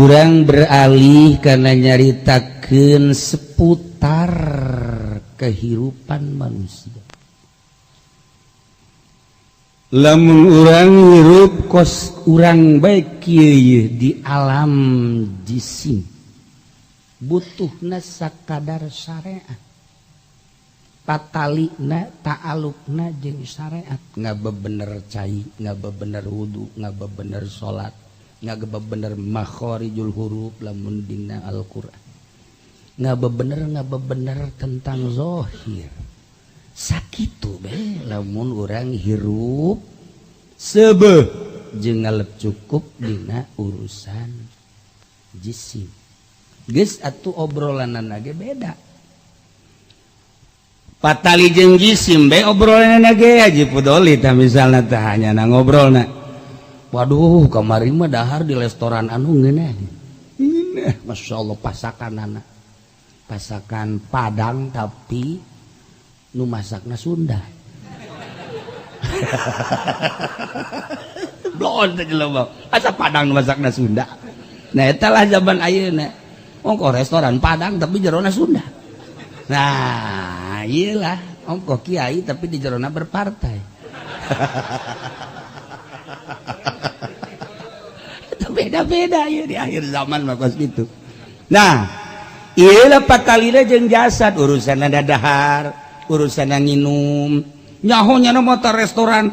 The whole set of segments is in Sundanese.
Urang beralih karena nyaritakeun seputar kehidupan manusia. Lamun urang hirup kos urang baik kieu di alam jisim, butuhna sakadar syariat, patalina ta'alukna jeung syariat, ngabebener cai, ngabebener wudu, ngabebener salat, ngabebener makhorijul huruf lamun dina Al-Qur'an, ngabebener tentang zahir. Sakitu be lamun urang hirup seubeuh jeung ngalep cukup dina urusan jisim. Geus atuh, obrolanana ge beda. Patali jeung jisim be obrolanana ge. Haji Pudoli tah misalna tah, hanya na ngobrolna, "Waduh, kamari mah dahar di restoran anu ngeunah." Ngeunah, Masya Allah, pasakanana pasakan Padang tapi nu masakna Sunda. Blon teh jelema asa Padang nu masakna Sunda. Nah, eta lah zaman ayeuna. Ongkoh restoran Padang tapi jerona Sunda. Nah, iyalah, ongkoh kiai tapi di jerona berpartai. Itu beda-beda ya di akhir zaman mah kos gitu. Nah, iyalah, patalina jeung jasad, urusan dahar, urusan nginum, nyaho nya motor restoran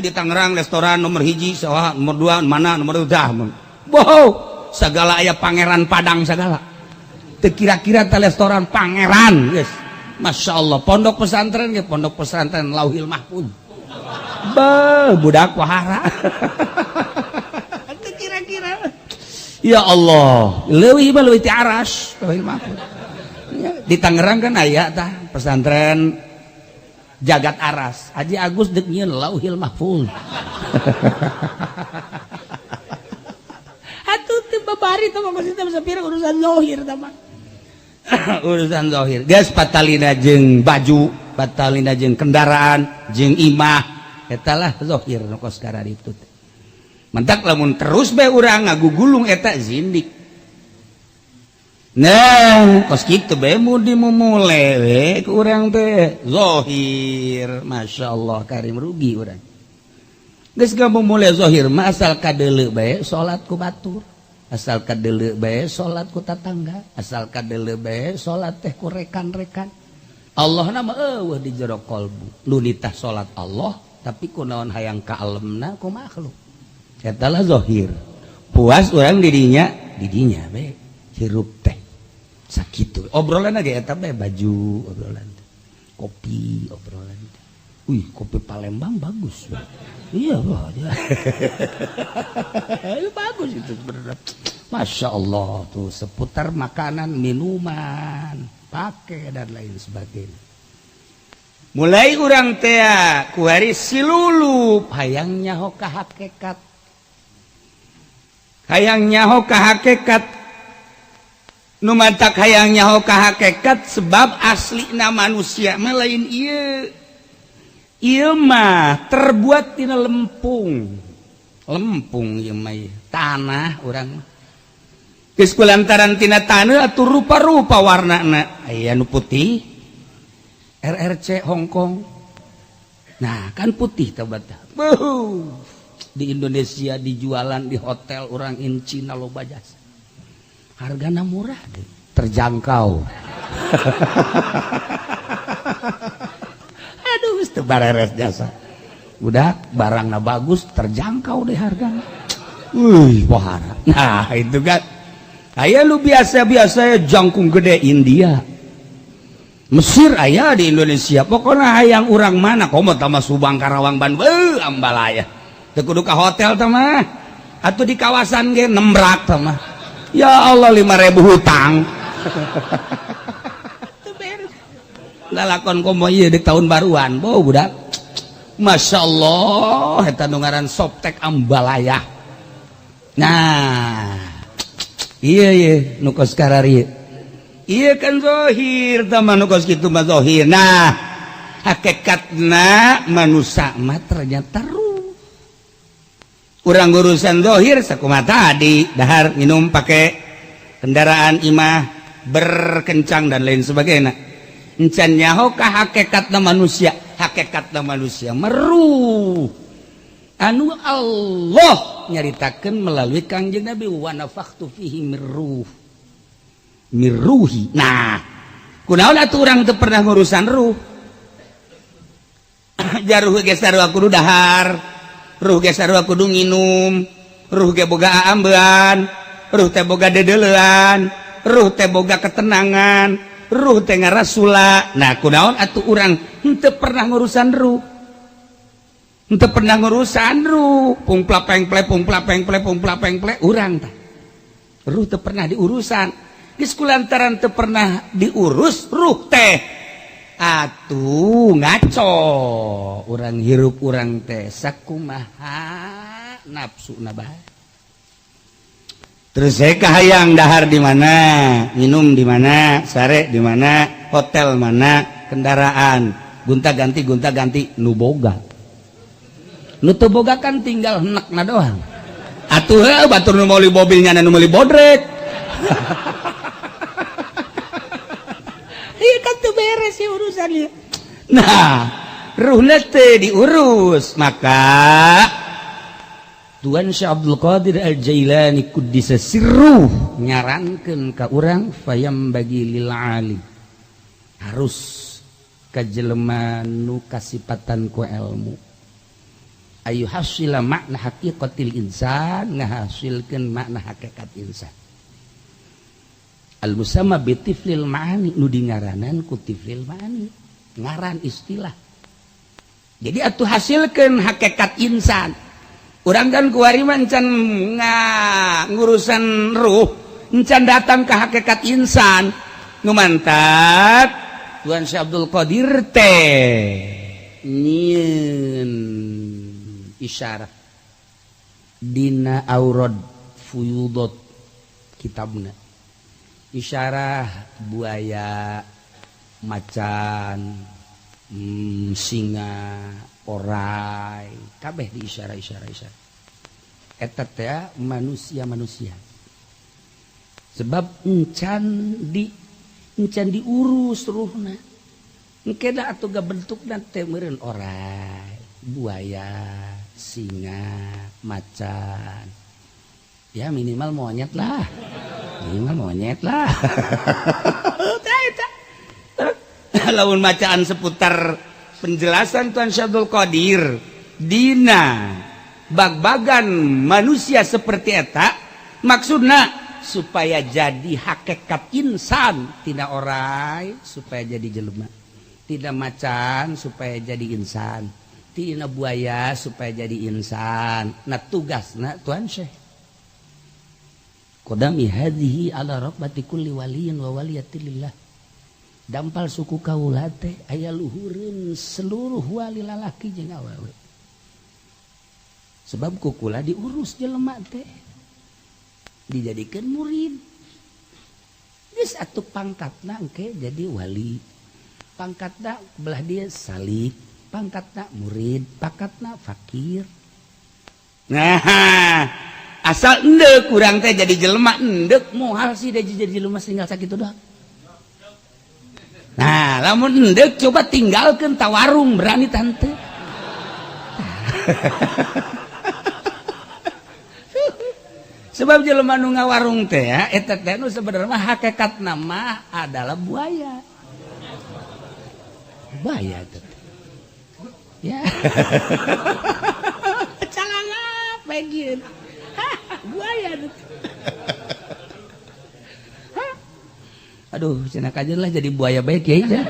di Tangerang, restoran nomor 1 sawah, nomor 2 mana, nomor 2. Wow, segala aya, Pangeran Padang segala. Teu kira-kira teh restoran Pangeran, guys. Masya Allah, pondok pesantren ge pondok pesantren Lauhil Mahfuz. Be, budak wahara. Teu kira-kira. Ya Allah, leuwih mah leuwih ti aras Lauhil Mahfuz. Ya, di Tangerang kan aya tah pesantren Jagat Aras. Haji Agus deuk nyieun Lauhil Mahfuz. Atuh teu babari teh mah maksudna sapira urusan zahir tah mah. Urusan zahir. Geus patalina jeung baju, patalina jeung kendaraan, jeung imah. Eta lah zahir nu kos itu. Mentak lamun terus bae urang ngagugulung eta zindik. Nah, kos kitu bae mu dimumule we ku urang teh zahir. Masya Allah karim, rugi urang. Geus ngamumule zahir mah, asal kadeuleu bae salat ku batur. Asal kadeuleu bae salat ku tatangga, asal kadeuleu bae salat teh ku rekan-rekan. Allah na mah eueuh di jero kolbu. Nu nitah salat Allah, tapi kunaon hayang kaalemna ku makhluk. Eta lah zahir. Puas urang didinya, didinya bae hirup teh. Sakitu. Obrolan ge eta bae, baju obrolan teh. Kopi obrolan teh. Wih, kopi Palembang bagus. Iya, wah, ya. Itu bagus itu sebenarnya. Masya Allah tuh seputar makanan, minuman, pakai dan lain sebagainya. Mulai urang teh kuari silulup hayang nyaho ka hakikat. Hayang nyaho ka hakikat. Nu mantak hayang nyaho ka hakikat sebab aslina manusia mah lain ieu. Ieu mah terbuat tina lempung. Lempung ieu mah ieu. Tanah urang mah. Geus kulantaran tina tanah atuh rupa-rupa warnana. Aya nu putih, RRC Hong Kong. Nah, kan putih teh bata. Beuh. Di Indonesia dijualan di hotel orang in Cina loba jasa. Hargana murah deh, terjangkau. Aduh, geus teu bareres jasa. Udah barangna bagus, terjangkau deh hargana. Wih, wahara. Nah, itu kan. Aya lu biasa-biasa ya, jangkung gede India. Mesir aya di Indonesia. Pokoknya hayang urang mana komo tama Subang, Karawang, Bandung, ambalaya. Teu kudu ka hotel tah mah. Atuh di kawasan ge nembrak tah mah. Ya Allah, 5.000 hutang. Teu beres. Lalakon komo ieu di tahun baruan. Bo budak. Masya Allah, eta nu ngaran Softex ambalaya. Nah, iya iya nu kos kararieu. Iya kan zahir tah mah, nu kos kitu mah zahir. Nah, hakikatna manusia mah ternyata ruh. Urang urusan zahir sakumaha tadi, dahar, minum, pakai kendaraan, imah, berkencang, dan lain sebagainya. Encan nyaho ka hakikatna manusia. Hakikatna manusia meruh anu Allah nyaritakeun melalui Kangjeng Nabi, wa nafakhtu fihi mir ruh mir ruhi. Nah, kunaon atuh urang teu pernah ngurusan ruh? Jaruh ge sarua kudu dahar, ruh ge sarua kudu nginum, ruh ge boga ambean, ruh teh boga dedelean, ruh teh boga ketenangan, ruh teh ngarasula. Nah, kunaon atuh urang henteu pernah ngurusan ruh? Henteu pernah ngurusan ruh. Pungpla pengple, pungpla pengple, pungpla pengple urang tah. Ruh teu pernah diurusan. Geus kulantaran teu pernah diurus ruh teh, atuh ngaco urang, hirup urang teh sakumaha nafsu bae. Terus saya kahayang dahar di mana, minum di mana, sare di mana, hotel mana, kendaraan gunta ganti, gunta ganti. Nu boga, nu teu boga kan tinggal henekna doang atuh. Heuh, batur nu meuli mobilnya, nu meuli bodrek. Iya kan, tuh beres sih urusannya. Nah, ruhna teh diurus. Maka Tuan Syekh Abdul Qadir Al-Jailani Quddisa sirruh nyarankeun ka urang, fayam bagi lil alim, harus ka jelema nu kasipatan ku ilmu, ayu hasila makna haqiqatil insan, ngahasilkeun makna hakikat insan, al musamma bi tiflil ma'ani, nu dingaranan ku tiflil ma'ani, ngaran istilah. Jadi atuh hasilkeun hakikat insan. Urang kan kuari mah encan ngurusan ruh, encan datang ke hakikat insan. Nu mantak Tuan Syekh Abdul Qadir teh nyieun isyarat dina aurad fuyudot kitabna, isyarah buaya, macan, singa, orai, kabeh di isyarat, isyarat, isyarat eta teh manusia-manusia, sebab encan diurus ruhna. Engke da atuh ga bentukna teh meureun orai, buaya, singa, macan, ya minimal monyet lah, minimal monyet lah. Tah, eta. Lamun bacaan seputar penjelasan Tuan Syekh Abdul Qadir dina bag-bagan manusia seperti eta, maksudna supaya jadi hakikat insan, tidak orai supaya jadi jelema, tidak macan supaya jadi insan, tina buaya supaya jadi insan. Nah, tugasna Tuan Syekh, qadami hadhihi ala raqbati kulli waliyin wa waliyatillah, dampal suku kaula teh aya luhureun seluruh wali lalaki jeung awewe, sebab kukula diurus jelema teh, dijadikan murid. Geus atuh pangkatna engke jadi wali, pangkatna belah dia salik, pangkatna murid, pangkatna fakir. Nah, asal endek kurang teh jadi jelema, endek moal sih dia jadi jelema, tinggal sakitu doang. Nah, lamun endek coba tinggalkan tawarung, berani tante? Sebab jelema nu ngawarung teh ya, eta teh nu sebenarnya hakikat nama adalah buaya, buaya itu ya, calangap bagian buaya. Aduh, cenah kajen lah jadi buaya baik ya.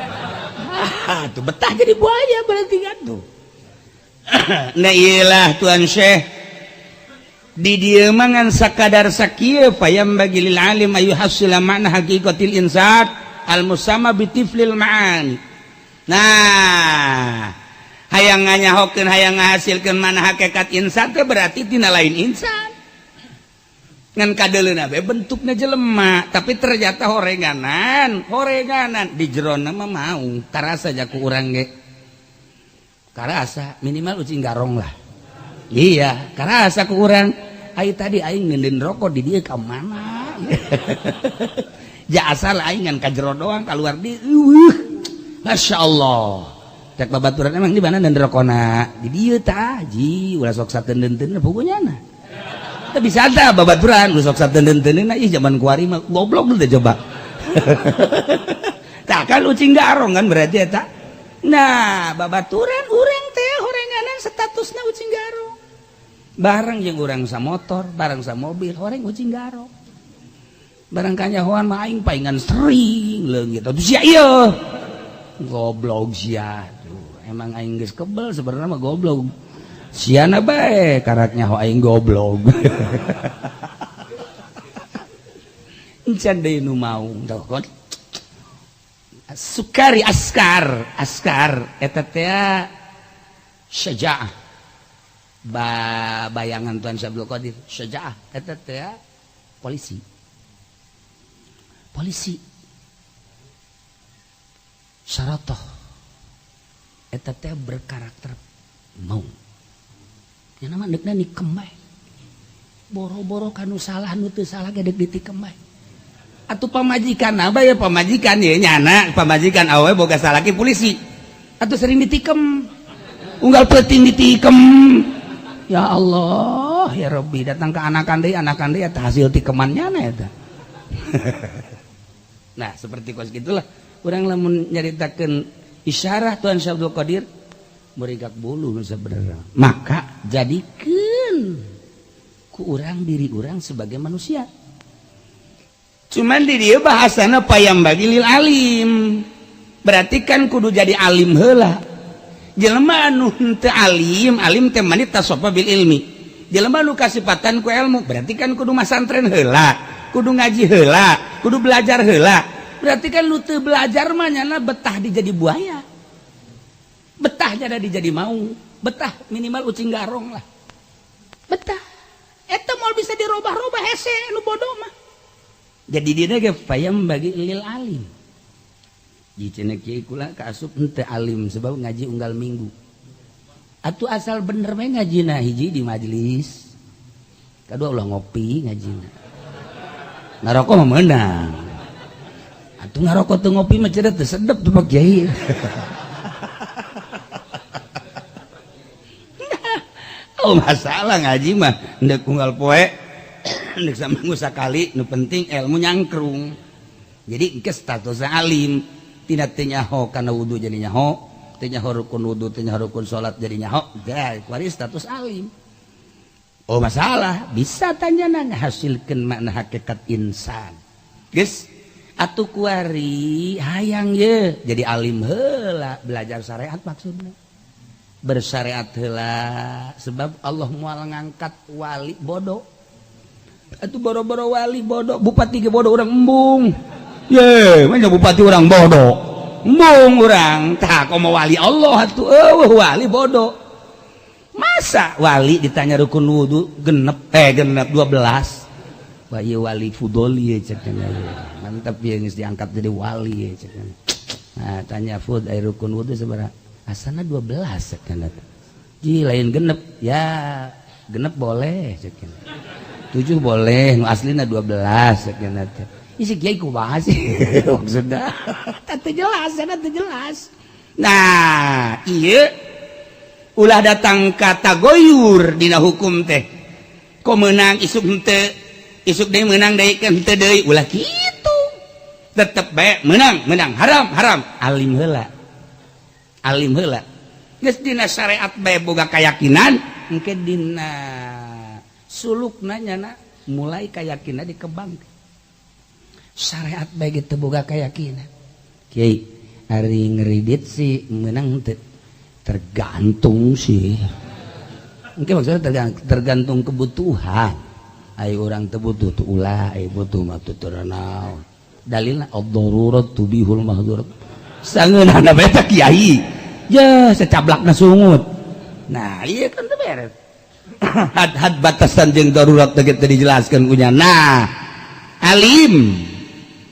Tuh betah jadi buaya berarti kan tuh. Nah, iyalah Tuan Syekh di dieu mah ngan sakadar sakieu, fayam bagi lil alim ayu hasila makna haqiqatil insan al musamma bitiflil ma'ani. Nah, hayang nganyahokeun, hayang ngahasilkeun mana hakikat insan teh, berarti tina lain insan, ngan kadeuleuna bae bentukna jelema, tapi ternyata horenganan, horenganan di jerona mah mau karasa. Jaku urang ge karasa, minimal ucing garong lah. Iya, karasa ku urang. Ai tadi aing ngeundeun rokok di dieu ka mana? Ja asal aing ngan ka jero doang, keluar di eueuh. Masya Allah. Cek babaturan, emang di mana ngeundeun rokona? Di dieu tah, ji ulah sok sateundeun-teundeun pokoknya na. Teu bisa tah babaturan ulah sok sateundeun-teundeun, ih zaman kuari mah goblok teh coba. Tah kan ucing garong kan berarti eta. Nah, babaturan urang teh horenganan statusna ucing garong. Bareng jeung urang sa motor, bareng sa mobil, horeng ucing garong. Barang kanyahoan mah aing paingan sering leungit. Atuh sia ieu. Goblok sia. Tuh, emang aing geus kebel sebenarnya mah goblok. Siana bae karak nyaho aing goblok. Encan deui nu mau. Tuh, Sukari askar, askar eta teh syaja'ah. Ba bayangan Tuan Syabdul Qadir, syaja'ah eta teh polisi. Polisi. Syaratoh. Eta teh berkarakter mau. Nya nama deukna nikem bae. Boro-boro kanu salah nu teu salah ge deuk ditikem bae. Atuh pamajikan apa ya pamajikan ya nyana pamajikan awe boga salaki polisi atuh sering ditikem unggal peuting ditikem. Ya Allah ya Rabbi, datang ke anakan deui eta hasil tikemannya na eta. Nah, seperti kos gitulah urang lamun nyaritakeun isyarah Tuhan Syekh Abdul Qadir merigak bulu sebenarnya. Maka jadikeun ku urang diri urang sebagai manusia. Cuman di dia bahasana payam bagi lil alim. Berarti kan kudu jadi alim heula. Jelema anu henteu alim, alim teh mani tasofa bil ilmi. Jelema anu kasipatan ku ilmu, berarti kan kudu masantren heula, kudu ngaji heula, kudu belajar heula. Berarti kan lu teu belajar mah nyana betah dijadi buaya. Betah nyana dijadi mau, betah minimal ucing garong lah. Betah. Eta moal bisa dirobah-robah hese nu bodoh mah. Jadi dia ge payam bagi lil alim. Di cenah kiai kula kaasup henteu alim sebab ngaji unggal minggu. Atuh asal bener we ngajina, hiji di majelis. Kadua ulah ngopi ngajina. Ngarokok mah meunang. Atuh ngarokok teu ngopi mah cenah teu sedep tuh Pak Kiai. Oh masalah ngaji mah ndek unggal poe ndek saminggu sakali, nu penting ilmu nyangkrung. Jadi engke status alim tina teu nyaho kana wudu jadi nyaho, teu nyaho rukun wudu, teu nyaho rukun salat jadi nyaho, dah kuari status alim. Oh masalah bisa tanya ngahasilkeun makna hakikat insan. Geus atuh kuari hayang ye jadi alim heula, belajar syariat maksudna. Bersyariat heula sebab Allah moal ngangkat wali bodoh. Atuh boro-boro wali bodoh, bupati ge bodoh urang embung. Ye, mah bupati urang bodoh. Embung urang. Tah komo wali Allah atuh eueuh wali bodoh. Masa wali ditanya rukun wudu genep genep 12. Wah ieu wali fudoli ye cek cenah. Mantap ye geus diangkat jadi wali ye cek. Nah, tanya fud ai rukun wudu sabaraha? Asana 12 cek cenah. Ji lain genep ya, genep boleh cek cenah. 7 boleh, nu aslina 12 cek cenah teh. Isi kiai kumaha sih maksudna? Teu jelas, cenah teu jelas. Nah, ieu ulah datang ka tagoyur dina hukum teh. Kok menang isuk henteu, isuk deui menang deui henteu deui, ulah kitu. Tetep bae menang, menang, haram, haram. Alim heula. Alim heula. Geus dina syariat bae boga keyakinan, engke dina sulukna nyana mulai keyakinan dikembang. Syariat bae gitu boga keyakinan. Kiai, ari ngeridit sih menang teu? Tergantung sih. Mungkin maksudnya tergantung kebutuhan. Ai urang teu butuh tuh ulah, ai butuh mah teu naon. Dalilna ad-darurat tubihul mahdurat. Sangeunahna bae teh kiai. Ya secablakna sungut. Nah, iya kan teu beres. Had-had batasan jeung darurat teh kitu dijelaskeun kunya. Nah, alim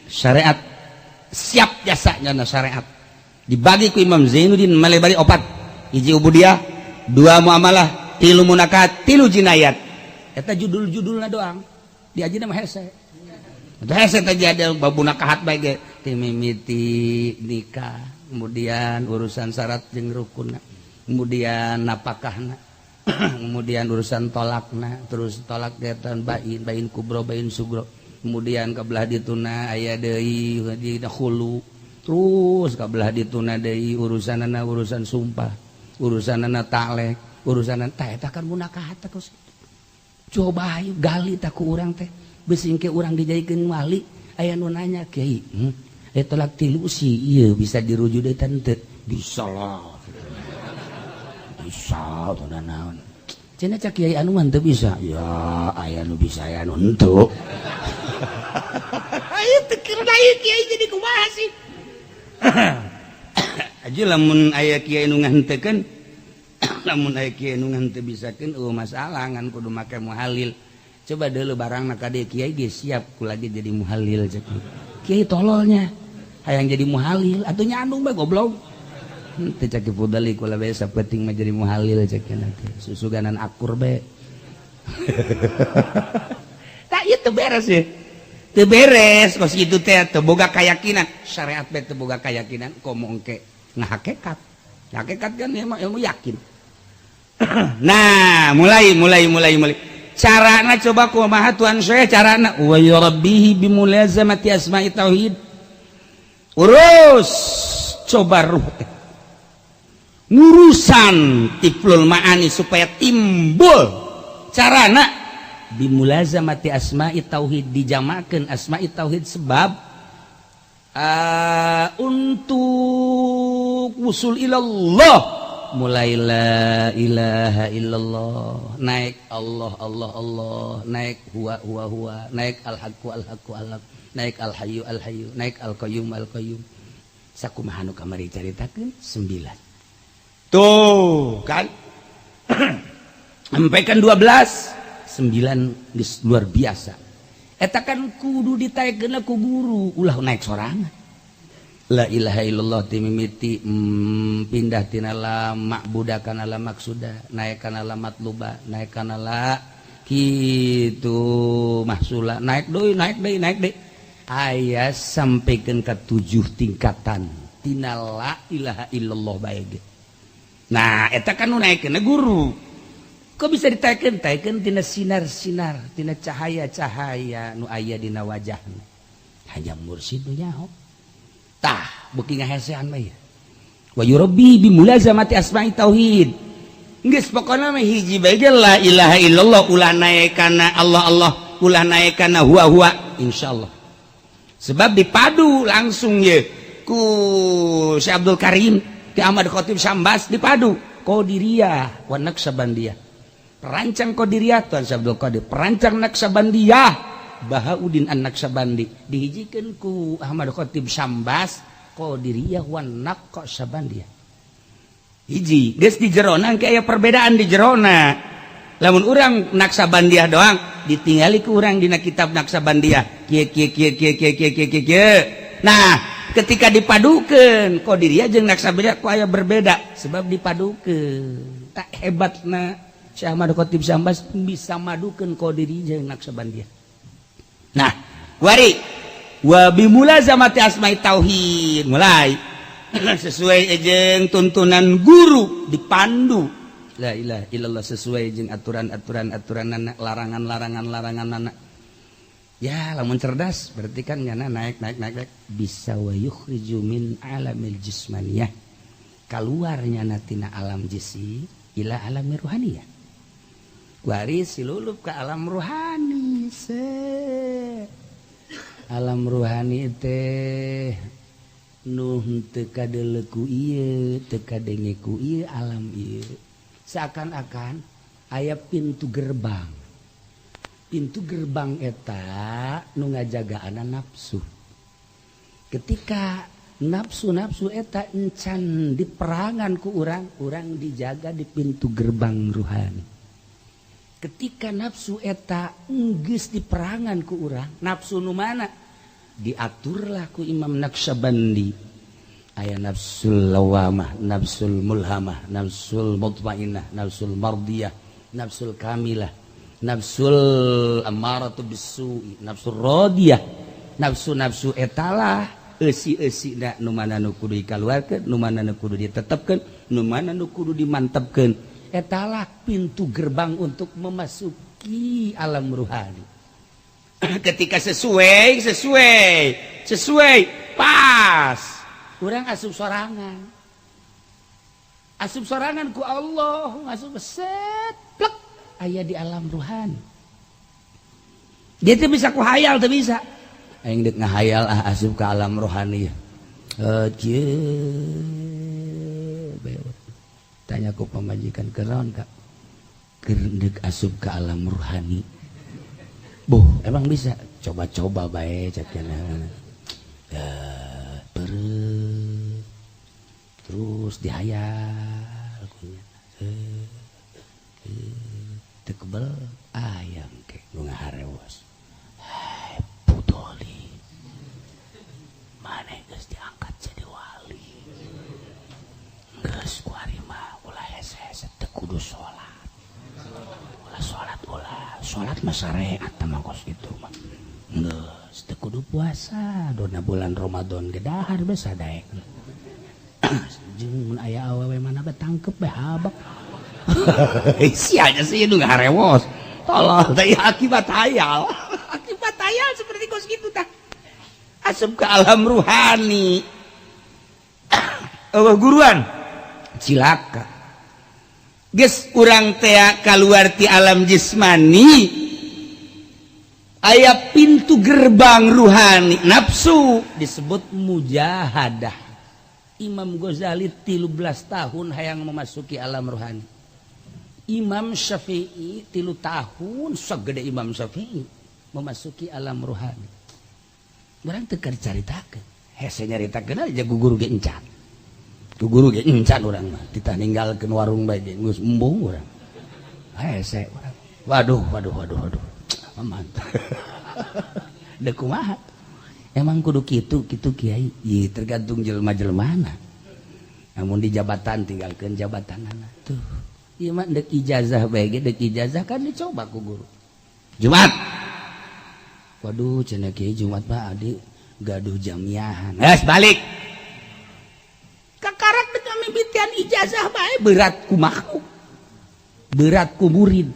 syariat siap jasanya na syariat. Dibagi ku Imam Zainuddin Malebari opat. Hiji ubudiyah, dua muamalah, Tilu munakahat, tilu jinayat. Eta judul-judulna doang, diaji mah hese. Hese teh ada bab munakahat bae ge, ti mimiti nikah, kemudian urusan syarat jeung rukunna, kemudian napakahna, kemudian urusan tolakna, terus tolak getan bain, bain kubro, bain sugro, kemudian ke belah dituna aya deui di khulu, terus ke belah dituna deui urusanana urusan sumpah, urusanana taklek, urusan tah. Eta kan munakahat teh kos. Coba ayo gali tak ku urang teh, bisi engke urang dijadikeun wali, aya nu nanya, "Kiai, eh, tolak tilu si ieu bisa dirujuk deui teu?" "Bisa lah, bisa tuh." "Naon cenah cak kiai anu mah teu bisa?" "Ya aya nu bisa, aya nu henteu." Ayo teu kira kiai jadi kumaha sih aja. Lamun aya kiai nu ngahenteukeun, lamun aya kiai nu ngahenteu bisakeun, eueuh masalah, ngan kudu make muhalil. Coba dulu barang ka dieu, kiai geus siap ku lagi jadi muhalil. Cek kiai, "Tololnya hayang jadi muhalil atuh nyandung bae, goblok." "Henteu," cek Fudali, "kula bae sapenting mah jadi muhalil," cek nanti susuganan akur bae. Tak, ieu teu beres ya, teu beres kos kitu teh. Teu boga keyakinan syariat bae, teu boga keyakinan, komo engke ngahakekat. Hakikat kan ilmu, ilmu yakin. Nah, mulai mulai mulai mulai carana coba kumaha, tuan saya? Carana wa yurabbihi bimulazamati asma'i tauhid. Urus coba ruh teh, ngurusan tiflul ma'ani supaya timbul. Carana bimulazamati asma'i tauhid, dijamakeun asma'i tauhid, sebab untuk wusul ilallah, mulai la ilaha illallah, naik Allah Allah Allah, naik huwa huwa huwa, naik al haqqu al haqqu al haq, naik al hayyu al hayyu, naik al qayyum al qayyum. Sakumaha nu kamari caritakeun 9 tuh kan, sampai kan 12 9 geus luar biasa. Eta kan kudu ditaekkeun ku guru, ulah naik sorangan. La ilaha illallah timimiti pindah tina la ma'buda kana la maksuda, naik kana la matluba, naik kana la kitu mahsula, naik deui, naik deui, naik deui, aya sampaikan ke tujuh tingkatan tina la ilaha illallah bae ge. Nah, eta kan nu naikeun guru. Kok bisa ditaikeun? Taikeun tina sinar-sinar, tina cahaya-cahaya nu aya dina wajahna. Hanya mursid nu nyaho. Tah, beuki ngahesean mah ya. Wa yurabbi bi mulazamati asma'i tauhid. Geus pokona mah hiji bae ge, la ilaha illallah, ulah naik kana Allah Allah, ulah naik kana huwa huwa, insyaallah. Sebab dipadu langsung ye ku Syekh Abdul Karim, Ki Ahmad Khatib Sambas, dipadu Qadiriyah wa Naqsabandiyah. Perancang Qadiriyah Tuan Syekh Abdul Qadir, perancang Naqsabandiyah Bahauddin An-Naqsabandi, dihijikeun ku Ahmad Khatib Sambas Qadiriyah wa Naqsabandiyah. Hiji geus di jerona engke aya perbedaan di jerona. Lamun urang Naqsabandiyah doang, ditinggali ku urang dina kitab Naqsabandiyah kieu kieu kieu kieu kieu kieu kieu kieu kieu. Nah, ketika dipadukeun Qadiriyah jeung Naqsabandiyah kok aya berbeda, sebab dipadukeun. Tak hebatna Syekh Ahmad Khatib Sambas bisa madukeun Qadiriyah jeung Naqsabandiyah. Nah, wari wa bimulazamati asma'i tauhid, mulai sesuai jeung tuntunan guru, dipandu la ilaha illallah sesuai jeung aturan-aturan, aturan anak, larangan-larangan, larangan anak. Ya, lamun cerdas berarti kan nyana naik naik naik naik bisa wa yukhriju min alamil jismaniyah, keluarnya tina alam jisi ila alami ruhaniyah. Wari silulup ke alam ruhani. Se alam ruhani teh nu teu kadeuleu ku ieu, teu kadenge ku ieu alam ieu. Seakan-akan aya pintu gerbang, pintu gerbang eta nu ngajagaana nafsu. Ketika nafsu-nafsu eta encan diperangan ku urang, urang dijaga di pintu gerbang ruhani. Ketika nafsu eta enggeus diperangan ku urang, nafsu nu mana diaturlah ku Imam Naqsyabandi, aya nafsul lawamah, nafsul mulhamah, nafsul mutmainah, nafsul mardiyah. Nafsul kamilah, nafsul ammaratu bisu'i, nafsul radiyah, nafsu-nafsu etalah eusi-eusi na, nu mana nu kudu dikaluarkeun, nu mana nu kudu ditetepkeun, nu mana nu kudu dimantepkeun. Etalah pintu gerbang untuk memasuki alam ruhani. Ketika sesuai, sesuai, sesuai, pas, kurang asup sorangan, asup sorangan ku Allah, asup set plek, aya di alam ruhani. Dia tuh bisa ku hayal, tuh bisa. Aing dek ngahayal ah, asup ke alam rohani. Kieu tanya ku pamajikan, "Keron kak keur deuk asup ke alam rohani?" "Boh, emang bisa?" "Coba-coba bae," cek. Ya, terus dihayal kunya teu kebel ayam ke nu ngaharewos. "Hai Putoli, maneh geus diangkat jadi wali, geus kuari mah ulah hese-hese, teu kudu salat, ulah salat, ulah salat mah syariat mah kos kitu mah. Geus teu kudu puasa, dona bulan Ramadan ge dahar bae sadaek. Jeung mun aya awewe mana bae tangkep bae, habak." Sianya sih nu ngaharewos tolol teh, akibat hayal, akibat hayal seperti kos gitu tah, asup ke alam ruhani. Eueuh guruan, cilaka. Geus urang tea keluar ti alam jismani, aya pintu gerbang ruhani, nafsu disebut mujahadah. Imam Ghazali 13 tahun hayang memasuki alam rohani. Imam Syafi'i 3 tahun, segede Imam Syafi'i memasuki alam rohani. Urang teu caritakeun, hese nyaritakeun aja, guru ge encan, guru ge encan. Urang mah titah ninggalkeun warung bae ge geus embung urang, hese urang. Waduh, waduh, waduh, waduh, mantap. Dek kumaha? Emang kudu kitu kitu, Kiai? Ieu tergantung jelema-jelemana. Namun di jabatan, tinggalkeun jabatan anak tuh. Ieu mah dek ijazah bae ge, dek ijazah kan dicoba ku guru. Jumat. "Waduh," cenah, "Kiai, Jumat mah adi gaduh jamiahan." Geus balik. Kakarak dek mimitian ijazah bae berat ku makhluk. Berat ku murid.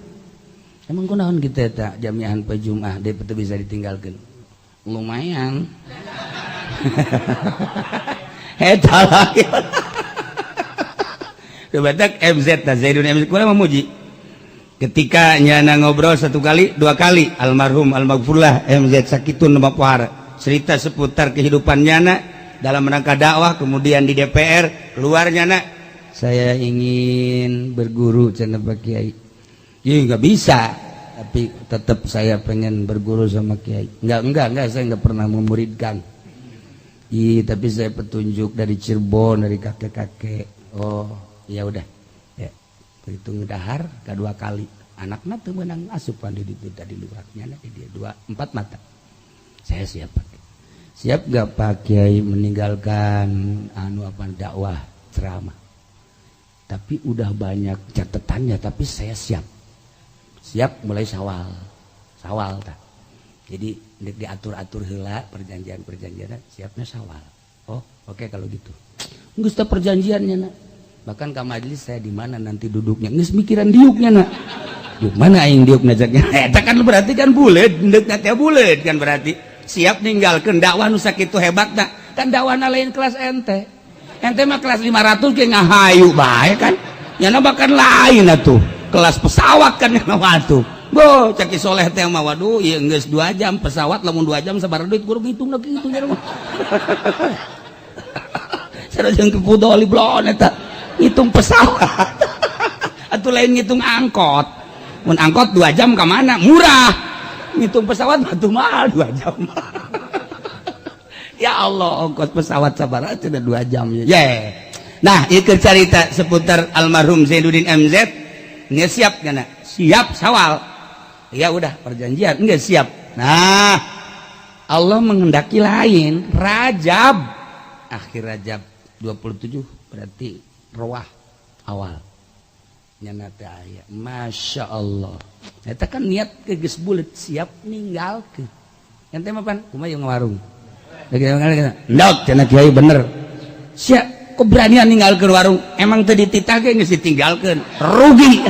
Emang kunaon kita eta jamiahan poe Jumat deh teu bisa ditinggalkeun? Lumayan eta lagi. Coba MZ ta, Zaidun MZ kurang memuji ketika nyana ngobrol satu kali, dua kali, almarhum almaghfurlah MZ Sakitun nama pohara, cerita seputar kehidupan nyana dalam rangka dakwah, kemudian di DPR keluar nyana, "Saya ingin berguru," cenah, "Pak Kiai." "Iya, nggak bisa, tapi tetap saya pengen berguru sama Kiai." Enggak, saya enggak pernah memuridkan." "Ih, tapi saya petunjuk dari Cirebon, dari kakek-kakek." "Oh, ya udah." Ya, begitu ngedahar kedua kali, anaknya tuh menang asupan di itu tadi lurahnya di dia dua empat mata. "Saya siap, Pak. Siap gak, Pak Kiai, meninggalkan anu apa, dakwah, ceramah? Tapi udah banyak catatannya, tapi saya siap. Siap mulai Sawal." Sawal tah. Jadi diatur-atur heula perjanjian-perjanjian, siapnya Sawal. "Oh, oke, okay, kalau gitu." Geus teh perjanjiannya nak. Bahkan ke majelis, saya di mana nanti duduknya, geus mikiran diuknya nak. Diuk mana aing diuk ngajaknya. Eta kan berarti kan buleud, deukna teh buleud kan, berarti siap ninggalkeun dakwah nu sakitu hebatna. Kan dakwahna lain kelas ente. Ente mah kelas 500 ge ngahayu bae kan. Nyana bahkan lain atuh. Kelas pesawat kan nyana mah atuh. Boh, caki soleh teh mah, waduh, ieu geus 2 jam pesawat, lamun 2 jam sabaraha duit, kudu ngitungna kitu nya mah. Sareng ke Pudoli blon eta ngitung pesawat. Atuh lain ngitung angkot. Mun angkot 2 jam ke mana? Murah. Ngitung pesawat batu mahal 2 jam. Ya Allah, ongkos pesawat sabaraha cenah 2 jam ya. Yeah. Nah, ieu cerita seputar almarhum Zainuddin MZ. Nggak siap kana? Siap Sawal. Ya udah, perjanjian enggak siap. Nah, Allah menghendaki lain. Rajab, akhir Rajab 27 berarti roah awal. Nyana teh aya. Masya Allah. Eta kan niat ke geus bulet siap ninggalkeun. Ente mah pan kumaha ieu ngawarung. Ndok cenah kiai bener. Sia keberanian ninggalkeun warung. Emang teu dititah ge geus ditinggalkeun. Rugi.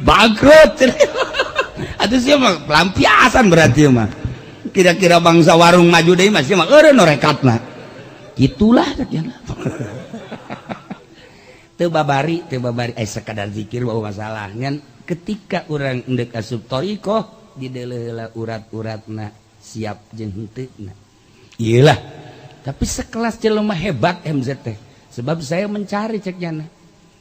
Bangkrut. Atuh sia mah pelampiasan berarti mah. Kira-kira bangsa warung maju deui mah sia mah eureun rekatna. Itulah cenah. Teu babari, teu babari sekadar zikir bawa masalah. Ngan ketika urang endek asup thariqah dideuleu urat-uratna siap jeung henteuna. Iyalah. Tapi sekelas jelema hebat MZ teh. Sebab saya mencari cek nyana.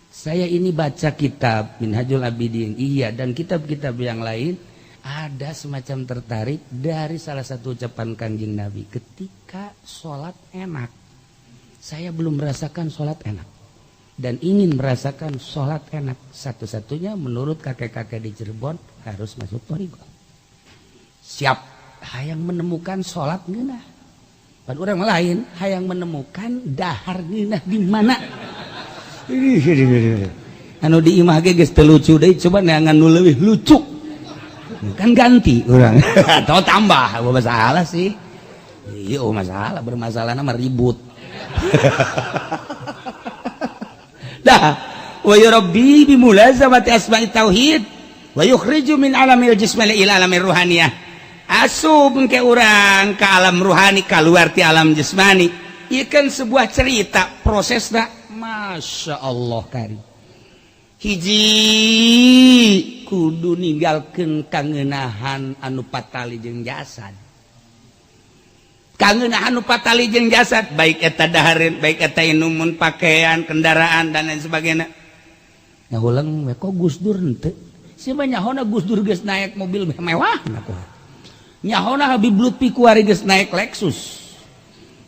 Saya ini baca kitab Minhajul Abidin, iya, dan kitab-kitab yang lain ada semacam tertarik dari salah satu ucapan Kanjeng Nabi ketika sholat enak. Saya belum merasakan sholat enak dan ingin merasakan sholat enak. Satu-satunya menurut kakek-kakek di Cirebon harus masuk thariqah. Siap, hayang menemukan sholat ngeunah. Pan urang lain hayang menemukan dahar ngeunah di mana. Anu di imah ge geus teu lucu deui, coba neangan nu leuwih lucu. Kan ganti urang atau tambah, apa masalah sih? Iya, oh masalah, bermasalahna mah ribut. Dah, wa yurabbi bi mulazamati asma'i tauhid wa yukhriju min alamil jismani ila alamir ruhaniyah. Asup ke urang ke alam ruhani, keluar ti alam jasmani. Ieu kan sebuah cerita prosesna. Masya Allah kari. Hiji kudu ninggalkeun kangenahan anu patali jeung jasad. Kangenahan anu patali jeung jasad, baik eta dahareun, baik eta inumun, pakaian, kendaraan dan lain sebagainya. Ngahuleng we kok Gus Dur henteu. Sia mah nyahona Gus Dur geus naik mobil mewah na kuat. Nyahona Habib Lutfi kuari geus naik Lexus.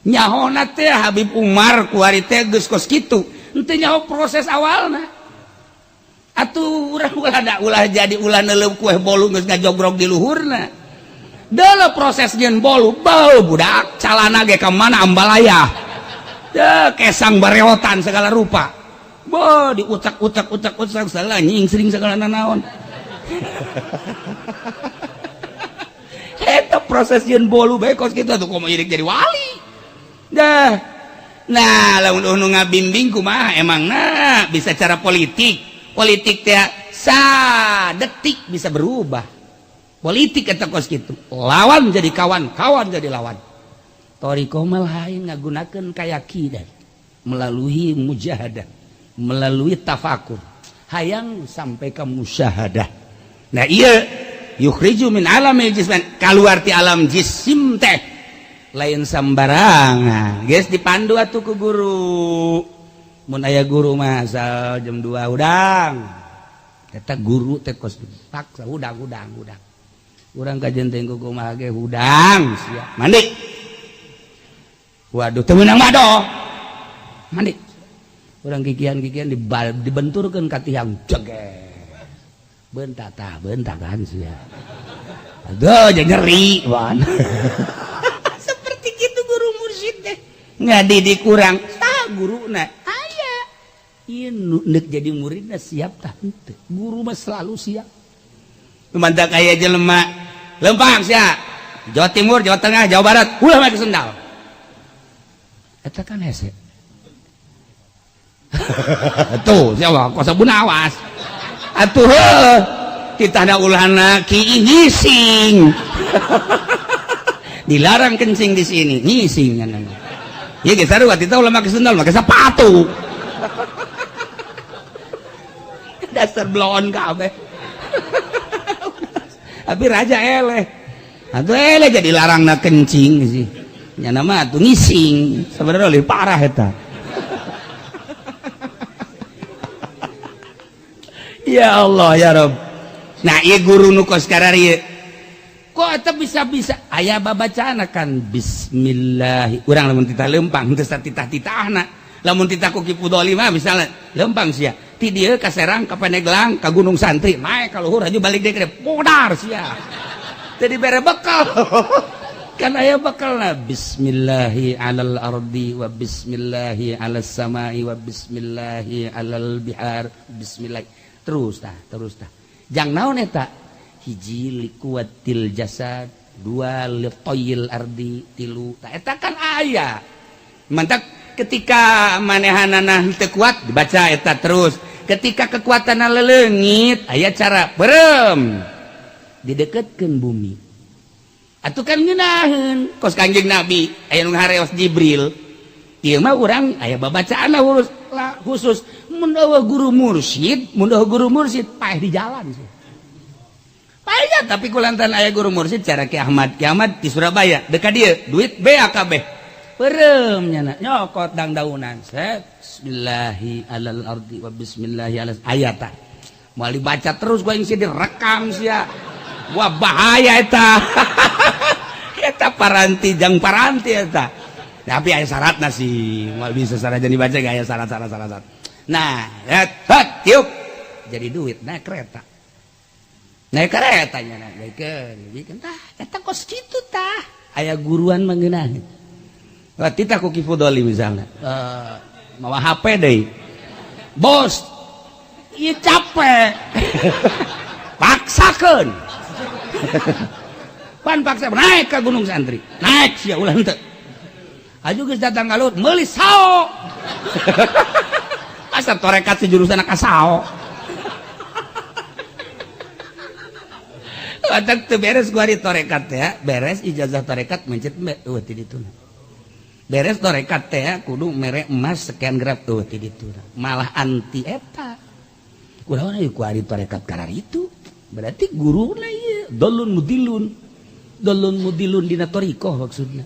Nyahona teh Habib Umar kuari teh geus kos kitu. Henteu nyaho proses awalna. Atuh urang ulah da ulah jadi ulah neuleup kue bolu geus ngajogrok di luhurna. Deuleu proses jeung bolu, bau budak calana ge ka mana ambalaya. Deh kesang bareotan segala rupa. Bo diucak-ucak ucak-ucak segala nying sering segala nanaon. Eta proses jeung bolu bae kos kitu atuh komo ieu jadi wali. Dah. Nah, lamun nu ngabimbing kumaha emangna bisa cara politik. Politik teh sadetik bisa berubah. Politik eta kos kitu. Lawan jadi kawan, kawan jadi lawan. Thariqah mah lain ngagunakeun kayakinan melalui mujahadah, melalui tafakur. Hayang sampai ke musyahadah. Nah, ieu yukhriju min alamil jisman, kaluar ti alam jisim teh lain sambarangan. Geus dipandu atuh ku guru. Mun aya guru mah asal jam 2 hudang. Eta guru teh kos paksa hudang hudang hudang. Urang ka jenteng ku kumaha ge hudang sia. Mandi. Waduh teu meunang madoh. Mandi. Urang kikian-kikian dibenturkeun ka tiang jeger. Bentak tah, bentak kan sia. Aduh nyeri wan. Seperti gitu guru mursyid teh. Ngadidik urang tah guruna aya. Ieu nu neuk jadi muridna siap tah henteu. Guru mah selalu siap. Mantak aya jelema lempang sia. Jawa Timur, Jawa Tengah, Jawa Barat, ulah make sendal. Eta kan hese. Tuh, siapa kok sabun awas. Atuh heuh. Titahna ulahna ki ngising. Dilarang kencing di sini, ngising nya. Ieu geus sarua titah ulah make sendal, make sepatu. Dasar bloon kabeh. Tapi raja eleh. Atuh eleh jadi larangna kencing sih. Nya mah atuh ngising. Sebenarnya lebih parah eta. Ya Allah ya Rob. Nah, ieu guru nu kos kararieu. Kok eta bisa-bisa aya babacaan kan bismillah. Urang lamun titah lempang henteu satitah-titahna. Lamun titah ku Ki Fudoli mah misalnya lempang sia. Ti dieu ka Serang, ka Pandeglang, ka Gunung Santri, naik ka luhur aja balik deui ke modar sia. Teu dibere bekal. Kan aya bakalna bismillahi alal ardi wa bismillahi alas samai wa bismillahi alal bihar bismillah terus tah, terus tah. Jang naon eta? Hiji likuatil jasad, dua litoyil ardi, tilu tah eta kan aya. Mantak ketika manehanana teu kuat dibaca eta terus. Ketika kekuatan leleungit aya cara berem dideketkeun bumi. Atuh kan ngeunaheun kos Kanjeng Nabi aya nu ngareos Jibril. Ieu mah urang aya babacaan khusus lah, khusus mun eueuh guru mursyid, mun eueuh guru mursyid paeh di jalan sih. Paeh, tapi kulantaran aya guru mursyid cara Ki Ahmad, Ki Ahmad di Surabaya dekat dieu duit BAKB. Perem nyana nyokot dang daunan. Set bismillahi alal ardi wa bismillahi alal ayata. Moal dibaca terus gua ingin direkam sia. Wah, bahaya eta. Eta paranti jang paranti eta. Tapi aya syaratna sih, moal bisa sarajan dibaca gak aya syarat syarat syarat. Syarat. Nah, et, hot, tiup. Jadi duit naik kereta. Naik kereta nya naik bikin tah eta kos kitu tah. Aya guruan mengenahin. Wah, titah ku Ki Fudoli misalnya. Mawa HP deui. Bos, ieu capek. Paksakeun. Pan paksa naik ke Gunung Santri. Naik sia ulah henteu. Aju geus datang ka luhur meuli sao. Asa torekat si jurusan ka sao. Batak teu beres gua di torekat ya, beres ijazah torekat mencet eueuh ti ditu. Beres torekat teh kudu mere emas sekian gram eueuh ti ditu. Malah anti eta. Kunaon ieu ku ari torekat karar itu? Berarti guruna ieu dolun mudilun. Dolun mudilun dina thariqah maksudna.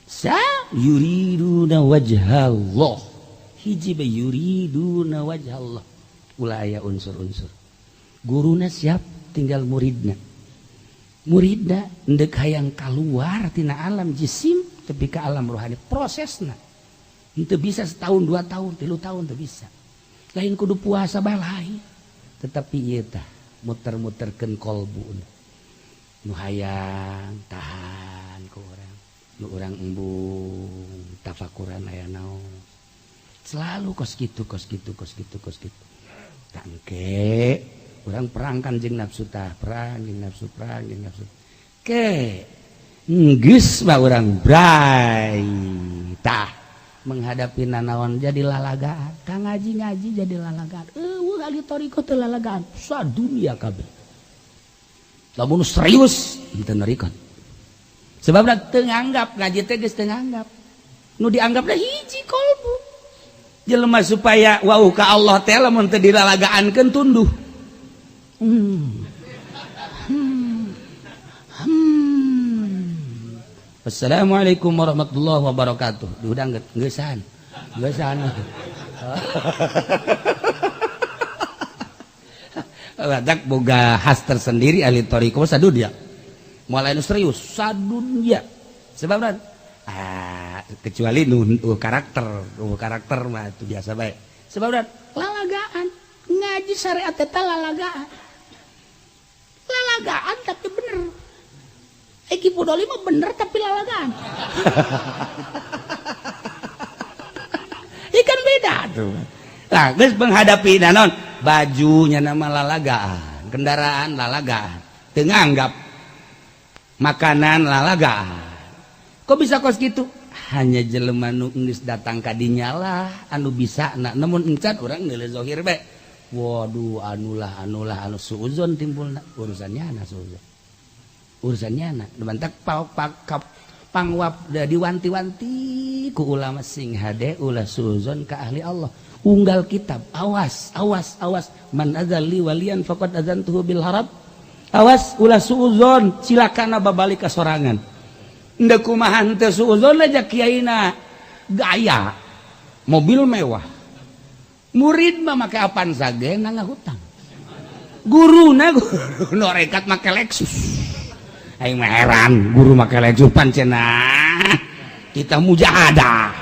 Sa yuriduna wajhallah. Hiji bae yuriduna wajhallah. Ulah aya unsur-unsur. Guruna siap tinggal muridna. Muridna endek hayang keluar tina alam jisim tepi ka alam rohani prosesna. Henteu bisa setahun, 2 tahun, 3 tahun teu bisa. Lain kudu puasa bae lain. Tetapi ieu tah muter-muterkeun kolbu. Nu hayang tahan ku urang. Nu urang embung tafakuran aya naon. Selalu kos kitu kos kitu kos kitu kos kitu. Tangke urang perangkan jeung nafsu tah, perang jeung nafsu, perang jeung nafsu. Ke geus mah urang bray tah menghadapi nanaon jadi lalagaan. Ka ngaji-ngaji jadi lalagaan. Eueuh ahli thariqah teu lalagaan sadunia kabeh. Lamun serius henteu nerikon. Sebab teu nganggap ngaji teh geus teu nganggap. Nu dianggap teh hiji kolbu. Jelema supaya wau ka Allah teh lamun teu dilalagaankeun tunduh. Assalamualaikum warahmatullahi wabarakatuh. Diundang geusan. Geusan. Badak boga khas tersendiri ahli thariqah sadunia. Moal anu serius sadunia. Sebab kecuali nu karakter, karakter mah itu biasa bae. Sebab lalagaan ngaji syariat eta lalagaan. Lalagaan tapi bener. Ki Fudoli mah bener tapi lalagaan. Ikan beda tuh. Nah, geus menghadapi naon bajunya nama lalagaan, kendaraan lalagaan, teu nganggap makanan lalagaan. Kok bisa kos gitu? Hanya jelema nu geus datang ka dinya lah anu bisa na namun encan urang ngeuleuh zahir bae. Waduh, anulah anulah anu suuzon timbulna urusannya ana suuzon. Urusannya ana mantak pangwap da diwanti-wanti ku ulama sing hade ulah suuzon ka ahli Allah. Unggal kitab awas awas awas man adzali walian faqad adzantuhu bil harab. Awas ulah suuzon cilakana babalik ka sorangan. Endek kumaha henteu suuzon aja kiaina gaya mobil mewah. Murid mah make Avanza ge ngahutang. Guruna guru norekat make Lexus. Aing mah heran guru make Lexus pancena kita mujahadah.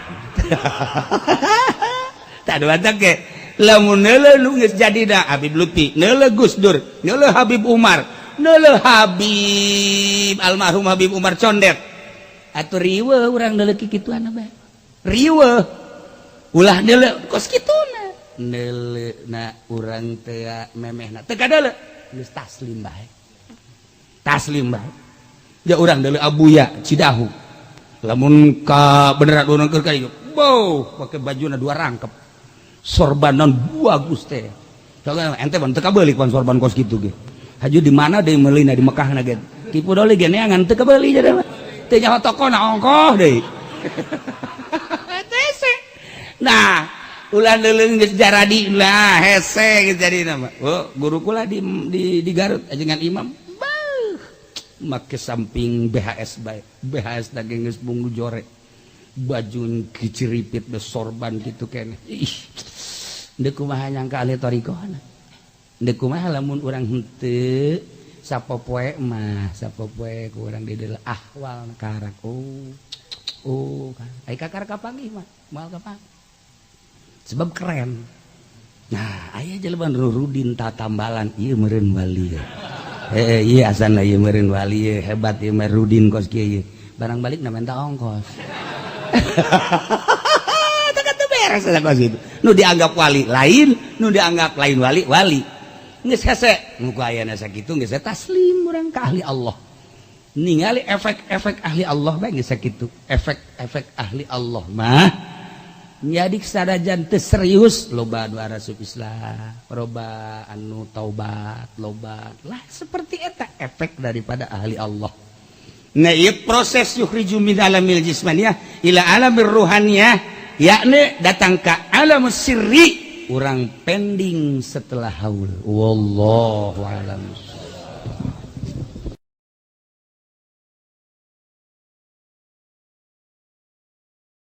Tak ada ke lamun neuleuh nu geus jadi da Habib Lutfi, neuleuh Gus Dur, neuleuh Habib Umar, neuleuh Habib almarhum Habib Umar Condet. Atuh riweuh urang deuleu kikituan bae. Riweuh. Ulah deuleu kos kituna. Deuleu na urang teh memehna teu kadeuleu. Geus taslim bae. Taslim bae. Ja urang deuleu Abuya Cidahu. Lamun ka beneran urang keur ka ieu, bow, pake bajuna dua rangkep. Sorbanan bagus teh. Soalnya ente ban teu kabeuli pan sorban kos kitu ge. Haju di mana deui meulina di Mekah na ge. Kipu doli ge neangan teu kabeuli jadi mah. Teu nyaho tokona ongkoh deui. Nah, ulah deuleu geus jaradi lah hese geus jadi nama. Oh, guru kula di Garut ajengan imam. Beuh. Make samping BHS bae. BHS daging geus bunggu jore. Baju kiciripit be sorban gitu keneh. Ih. Deuk kumaha nyangka ahli thariqahna. Deuk kumaha lamun urang henteu sapopoe mah, sapopoe ku urang di deuleu ahwal karak. Oh, kan. Ai kakara kapanggih mah, moal kapanggih. Sebab keren. Nah, aya jelema nu rudin tatambalan ieu meureun wali. Heeh, ieu asana ieu meureun wali ieu, hebat ieu mah rudin kos kieu ieu. Barang balik na minta ongkos. Teu teu beres eta kos kitu. Nu dianggap wali lain, nu dianggap lain wali wali. Geus hese, nu ku ayana sakitu geus taslim urang ka ahli Allah. Ningali efek-efek ahli Allah bae geus sakitu. Efek-efek ahli Allah mah jadi sadajan teu serius loba anu asup Islam, loba anu taubat, loba lah seperti eta efek daripada ahli Allah. Nah, ieu proses yukhriju min alamil jismaniyah ila alamir ruhaniyah, yakni datang ka alam sirri, urang pending setelah haul. Wallahu a'lam.